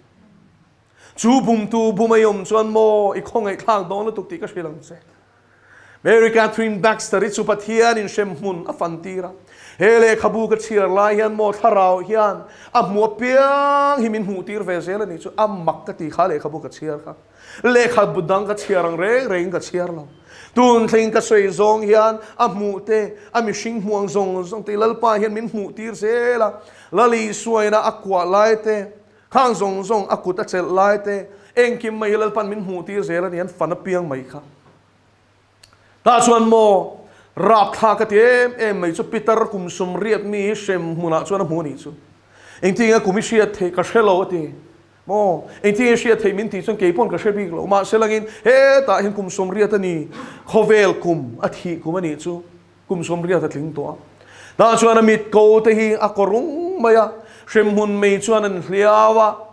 Speaker 2: Chu bumtu bum a i awm chuan maw i khawngaihthlak dawn lutuk tih ka hrilh ang che. Mary Catherine Baxter hi chu Pathianin hremhmun a fan tir a. He lehkhabu ka chhiar lai hian maw thlarau hian a hmuh apiang hi min hmuh tir ve zel a nih chu a mak ka ti kha lehkhabu ka chhiar kha. Lehkhabu dang ka chhiar ang reng rengin ka chhiar lo. Tun thleng ka sawi zawng hian a hmuh te, a mihring hmuh ang zawng zawng te Lalpa hian min hmuh tir zel a. Lal Isuaina a kuah lai te, khang zawng zawng a kut a chelh lai te, engkim mai hi Lalpan min hmuh tir zel a ni, an fan apiang mai kha. Tah chuan maw rapthlak ka ti em em mai chu Peter kum 80 mi hi hrem hmunah chuan a hmu a nih chu. Engtinge kum i hriat theih ka hre lo a ti. Maw engtinge i hriat theih min tih chuan kei pawn ka hre bik lo. Mahse langin hetah hian kum 80 a ni, khawvel kum a thih kum a nih chu kum 80 a tling tawh a. Tah chuan a mit ko te hi a kaw rung mai a, hremhmun mei chuan an hliau a.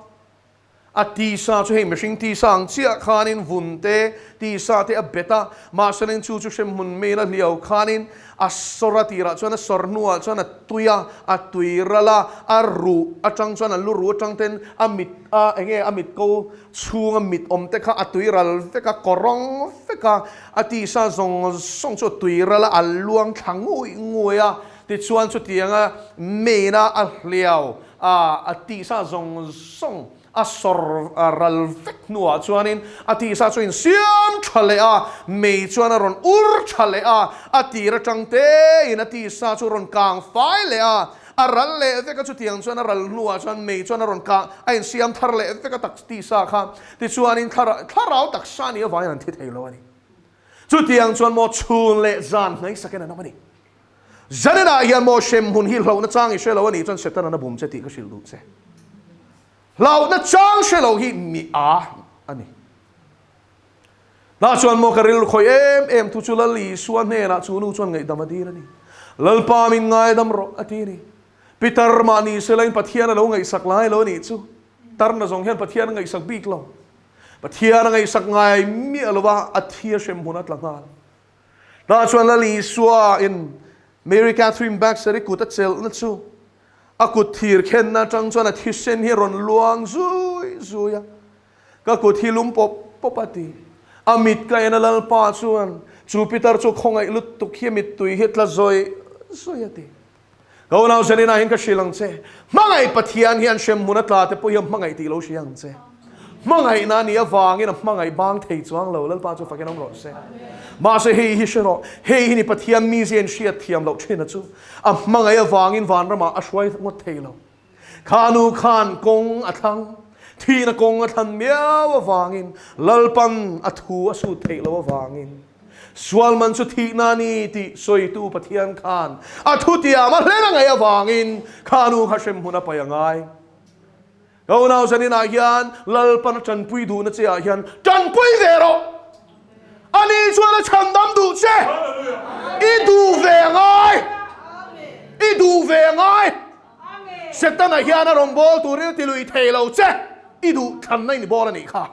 Speaker 2: A tisa chu hei mihring tisa ang chiah khanin vun te, tisa te a bet a, mahse chu chu hremhmun mail a hliau khanin a sawr a tirah chuan a sawr hnuah chuan a tui a, a tui ral a, a ruh atang chuan a lu ruh atang ten a mit a eng nge a mit ko chhunga mit awm te kha a tui ral vek a, kawrawng vek a, a tisa zawng zawng chu a tui ral a, a luang thla nguih nguih a, tichuan chutianga main a a hliau A a tihsa zawng zawng a sawr ral vek hnuah chuanin a tihsa chu a insiam tha leh a, mei chuan a rawn ur tha leh a, a tir atang tein a tihsa chu a rawn kang fai leh a, a ral leh vek a, chutiang chuan a ral hnuah chuan mei chuan a rawn kang a insiam thar leh vek a tak tihsa kha, tichuanin thlarau taksa nih avangin an thi thei lo a ni. Chutiang chuan maw chhun leh zan hnaisakin an awm a ni. Zaninah hian maw hremhmun hi hlauhna chang i hre lo a nih chuan Setanan a bum che tih ka hrilh duh che. Hlauhna chang hre lo hi mi a a ni. Tah chuan maw ka rilru khawih em em thu chu Lal Isua hnenah chu nu chuan ngaihdam a dil a ni. Lalpa min ngaidam rawh a ti a ni. Peter mahni selain Pathian a lo ngaihsak lai lo a nih chu. Tarna zawng hian Pathian a ngaihsak bik lo. Pathian a ngaihsak ngai miah lo va, a thi a hremhmun a tla nghal. Tah chuan Lal Isua in Mary Catherine Baxter i kut a chelhna chu a kut thir khenna atang chuan a thisen hi a rawn luang zui zui a, Ka kut hi lum pawp pawp a ti. A mit ka en a Lalpa chuan chu pitar chu khawngaih lutuk hi a mittui hi a tla zawih zawih a ti. Ka unau Zelina hian ka hrilh ang che, hmangaih Pathian hian hremhmun a tla te pawh hi a hmangaih tih lo hria ang che. Hmangaihna a nih avangin a hmangaih bang thei chuang lo, Lalpa chu fakin awm rawh se. Mahse hei hi hre rawh, hei hi ni Pathian mizia in hriat thiam loh thin a chu, a hmangaih avangin vanramah a hruai ngawt thei lo. Kha nu khan kawng a thlang, thihna kawng a thlan miau avangin Lalpan a thu a sut theih loh avangin Sual man chu thihna a ni tih sawitu Pathian khan a thutiam a hlen a ngaih avangin kha nu kha hremhmun a paih a ngai. Ka unau zaninah hian Lalpan a tanpui duhna che ah hian tanpui ve rawh! Ani chuan a chhandam duh che! I duh ve a ngai! I duh ve a ngai! Setana hian a rawn bawl turin a ti lui thei lo che! I duh thlanna i ni bawl a nih kha.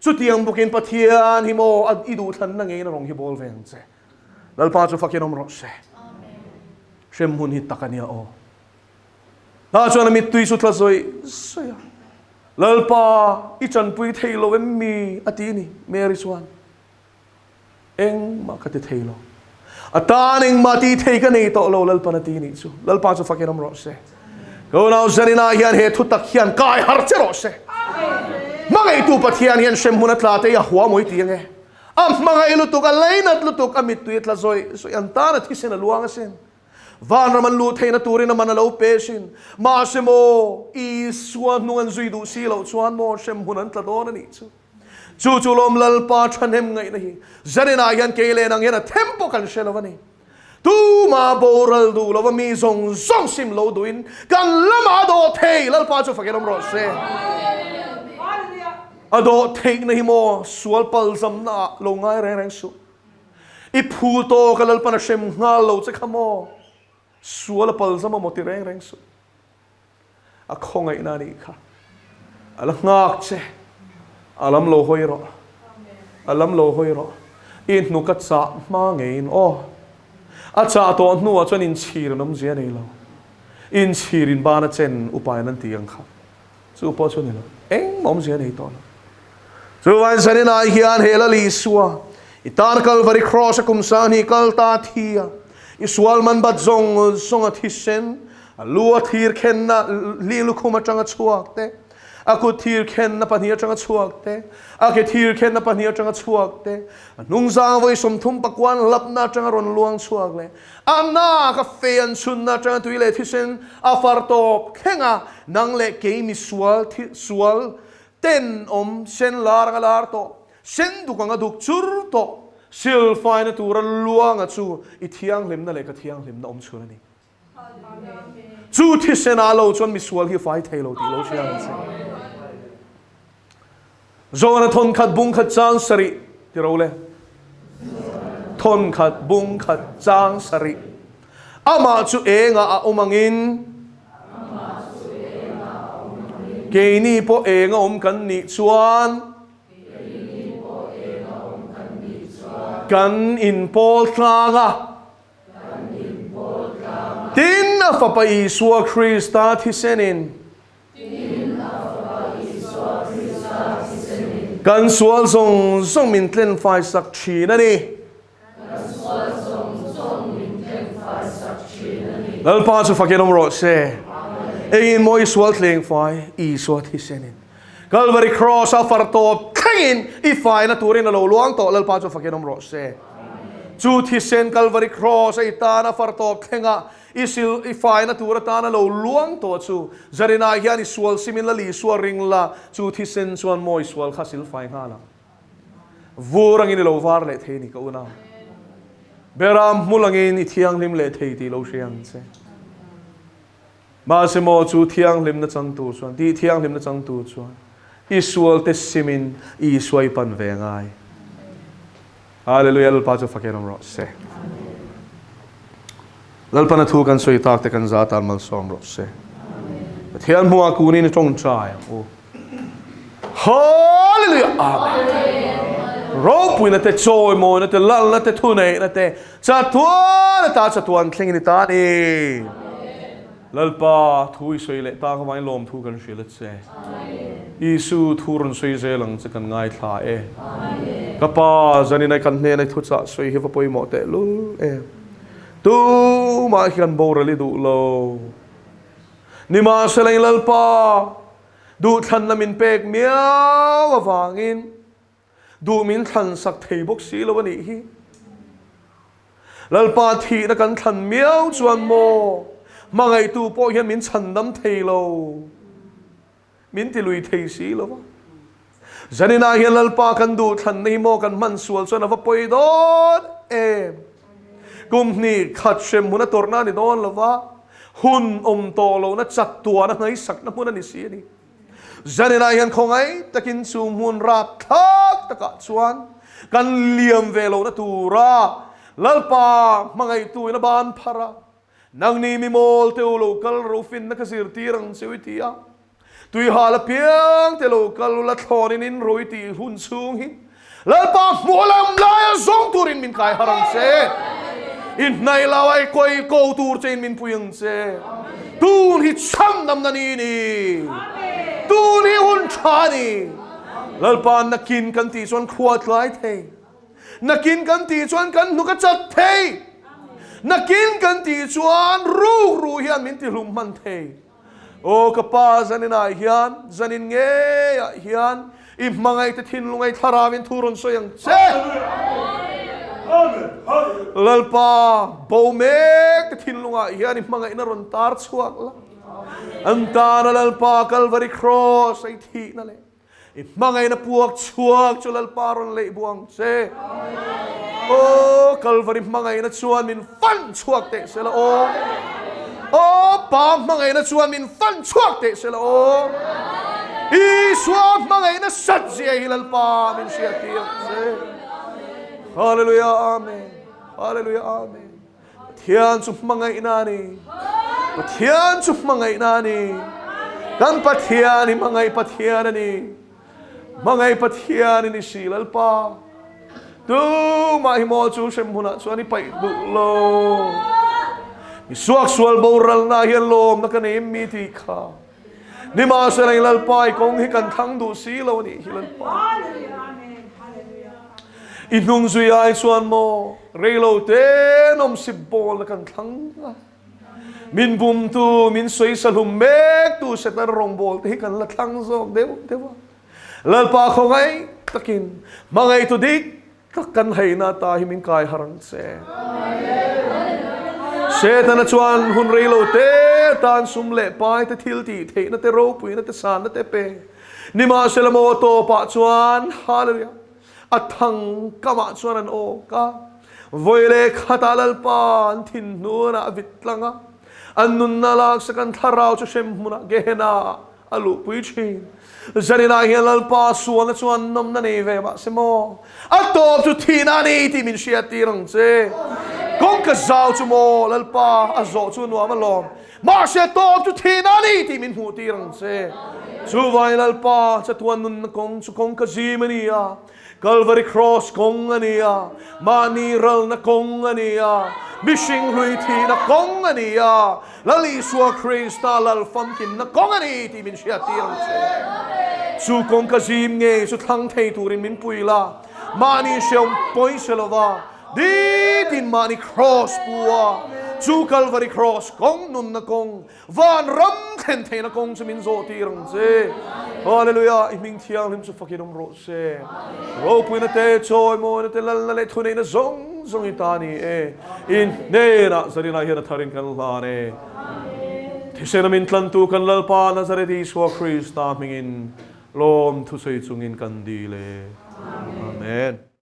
Speaker 2: Chutiang bawkin Pathian hi maw a i duhthlanna ngeiin a rawng hi bawl ve ang che. Lalpa chu fakin awm rawh se. Hremhmun hi tak a nia aw. Tah chuan a mittui chu tla zawih zawih a. Lalpa i chanpui thei lo em mi? a ti a ni. Mary chuan, Engmah ka ti thei lo. A tan engmah tih thei ka nei tawh lo Lalpan a ti nih chu. Lalpa chu fakin awm rawh se. Ka unau Zaninah hian he thutak hian kai har che rawh se. Hmangaihtu Pathian hian hremhmun a tla te hi a hua mawi ti ange. A hmangaih lutuk, a leinat lutuk, a mittui a tla zawih zawih, an tan a thisen a luang asin. Vanram an luh theihna turin a man a lo pe asin. Mahse maw, Isua hnung an zui duh si loh chuan maw hremhmun an tla dawn a nih chu. Chu chu lawm Lalpa thahnem ngaihna hi zaninah hian kei leh nang hian a them pawh kan hre lo a ni. Tuma boral duh lova mi zawng zawng sim lo duhin kan lamah a dawh thei, Lalpa chu fakin awm rawh se. A dawh theihna hi maw sual palzamna ah lo ngai reng reng suh. I phu tawk a Lalpan a hrem nghal lo che kha maw? Sual a palzam a maw ti reng reng suh. A khawngaihna a nih kha. A la nghak che. A lam lo hawi rawh. A lam lo hawi rawh. I hnuk a chah hma ngeiin aw. A chah tawh hnuah chuan inchhir an awmzia a nei lo. Inchhir in ban a chen upain an ti ang kha. Chu pawh chu a ni lo. Engmah awmzia a nei tawh lo. Chuvain zaninah hian he Lal Isua, i tan Kalvari Kraws a kum 2000 kal ta thi a, i sual man bat zawng zawng a thisen, a lu a thir khenna li lukhum atanga chhuak te, a kut thir khenna pahnih atanga chhuak te, a ke thir khenna pahnih atanga chhuak te, a hnungzang vawi 30 pakuan hlapna atanga rawn luang chhuak leh a nak a fei an chhunna atanga tui leh thisen a far tawp thleng a, nang leh kei mi sual thi sual ten awm sen lar anga lar tawh, sen duk anga duk chur tawh, silfaina tura luanga chu i thianghlimna leh ka thianghlimna awm chhun a ni. Chu thisen ah lo chuan misual hi fai thei lo tih lo hria ang che. Zawna thawn khat bung khat chang sarih ti ro le. Thawn khat bung khat chang sarih. Amah chu engah a awm angin keini pawh eng a awm kan nih chuan kan inpawl tlang a. Tin, a Fapa Isua Krista thisenin kan sual zawng zawng min tlenfai sak thin a ni. Lalpa chu fakin awm rawh se. Engin maw i sual tlengfai Isua thisenin Calvary Cross a far tawp thlengin i faina turin a lo luang tawh Lalpa chu fakin awm rawh se. Chu thisen Calvary Cross a i tana far tawp thlenga i sil i faina tur atana lo luang tawh chu Zarina hian i sual simin la Isua ring la chu thisen chuan mawi sual kha sil fai nghal ang. Vur angin i lo var leh thei ni ka unau. Beram hmul angin i thianghlim leh thei tih lo hria ang che. Mahse maw chu thianghlimna changtu chuan, tih thianghlimna changtu chuan i sualte simin Isua i pan ve ngai. Hallelujah Lalpa chu fakin awm rawh se. Lalpana thu kan sawi tak te kan za tan malsawm rawh se. Pathian hmuah kunin i tawngtai ang u. Hallelujah Amen. Ropuina te chawimawina te lalna te thuneihna te chatuan ata chatuan thlengin i ta ni. Lalpa thu i sawi leh tak avangin lawm thu kan hrilh a che. Isu thu rawn sawi zel ang che kan ngaithla e. Ka pa zanin ai kan hnena i thuchah sawi hi va pawimawh teh lul em. Tumah hi kan boral i duh lo. Nimahsela in Lalpa duhthlanna min pek miau avangin duh min thlan sak thei bawk si lo a nih hi. Lalpa thihna kan thlan miau chuan maw hmangaihtu pawh hian min chhandam thei lo, min ti lui thei si lo va. Zaninah hian Lalpa kan duhthlanna hi maw kan hman sual chuan a va pawi dawn em? Kum hnih khat hrem hmun a tawrhna a ni dawn lo va, hun awm tawh lohna chat tuana hnaisakna hmun a ni si a ni. Zaninah hian khawngaih takin chu hmun rapthlak takah chuan kan liam ve lohna tura Lalpa hmangaihtuin a ban phar a, Nangni mi mawl te u lo kal ro finna ka zirtir ang che u i ti a. Tui hal apiang te lo kal ula thlawnin in ro i tih hun chhung hi Lalpa hmuh lam laia zawng turin min kai har ang che. I hnaih lo a i kawi ko tur che in min pui ang che. Tun hi chhandamna ni ni. Tun hi hun tha a ni. Lalpa nakin kan tih chuan khua tlai thei. Nakin kan tih chuan kan hnuk a chat thei. Nakin kan tih chuan ruk ruh hian min tihlum hman thei. Aw ka pa zaninah hian, zanin ngeiah hian i hmangaihte thinlung ei thlarauin thu rawn sawi ang che. Lalpa bo mek te thinlungah hian i hmangaihna rawn tar chhuak la. An tana Lalpa Kalvari Cross ei thihna leh I hmangaihna puak chhuak chu Lalpa rawn leih buh ang che. Aw, Kalvari hmangaihna chuan min fan chhuak teh se la aw. Aw, Pa hmangaihna chuan min fan chhuak teh se la aw. Isua hmangaihna sat zia hi Lalpa min hriattir ang che. Hallelujah, Amen. Hallelujah, Amen. Pathian chu hmangaihna a ni. Pathian chu hmangaihna a ni. Kan Pathian hi hmangaih Pathian a ni. Hmangaih Pathian i ni si Lalpa. Tumah hi maw chu hrem hunah chuan i paih duh lo. Mi suaksual boralna hian lawmna ka nei em mi tih kha. Nimahsela i Lalpa i kawng hi kan thlang duh si lo a nih hi Lalpa. I hnung zui ai chuan maw reilo te nawmsip bawlna kan thlang a. Min bumtu, min sawisa hlum mektu Satan rawngbawlte hi kan la thlang zawk deuh deuh a. Lalpa khawngaih takin hmangaihtu dik tak kan haihna ta hi min kai har ang che. Setana chuan hun rei lo te tan sum leh pai te thil tih theihna te ropuina te sanna te pe. Nimahsela maw tawpah chuan Hallelujah a thang kamah chuan an awk a. Vawi leh khatah Lalpa an thin hnunah a vit tlang a. An nunna laksak an thlarau chu hrem hmunah Gehenna ah A luhpui thin. Zaninah hian Lalpa sualna chuan nawmna nei ve mah se maw? A tawp chu thihna a ni tih min hriattir ang che. Kawngka zau chu maw Lalpa a zawh chu nuam alawm. Mahse a tawp chu thihna a ni tih min hmuhtir ang che. Chuvangin Lalpa chatuan nunna kawng chu kawngka zim a ni a. Kalvari Kraws kawng a ni a, mahni ralna kawng a ni a, mihring hlui thihna kawng a ni a, Lal Isua Krista lal famkimna kawng a ni tih min hriattir ang che. Chu kawng ka zim ngei chu thlang thei turin min pui la, mahni hreawm pawi hre lova, ditin mahni Kraws pu a, chu Kalvari Kraws kawng nunna kawng, Van ram thlen theihna kawng chu min zawh tir ang che. Hallelujah! I hming thianghlim chu fakin awm rawh se. Ropuina te, chawimawina te, lalna leh thuneihna zawng zawng i ta ni e. In hnenah Zarina hian a tharin kan hlan e. Thisena min tlantu kan Lalpa Nazareth Isua Krista hmingin lawm thusawi chungin kan dil e. Amen.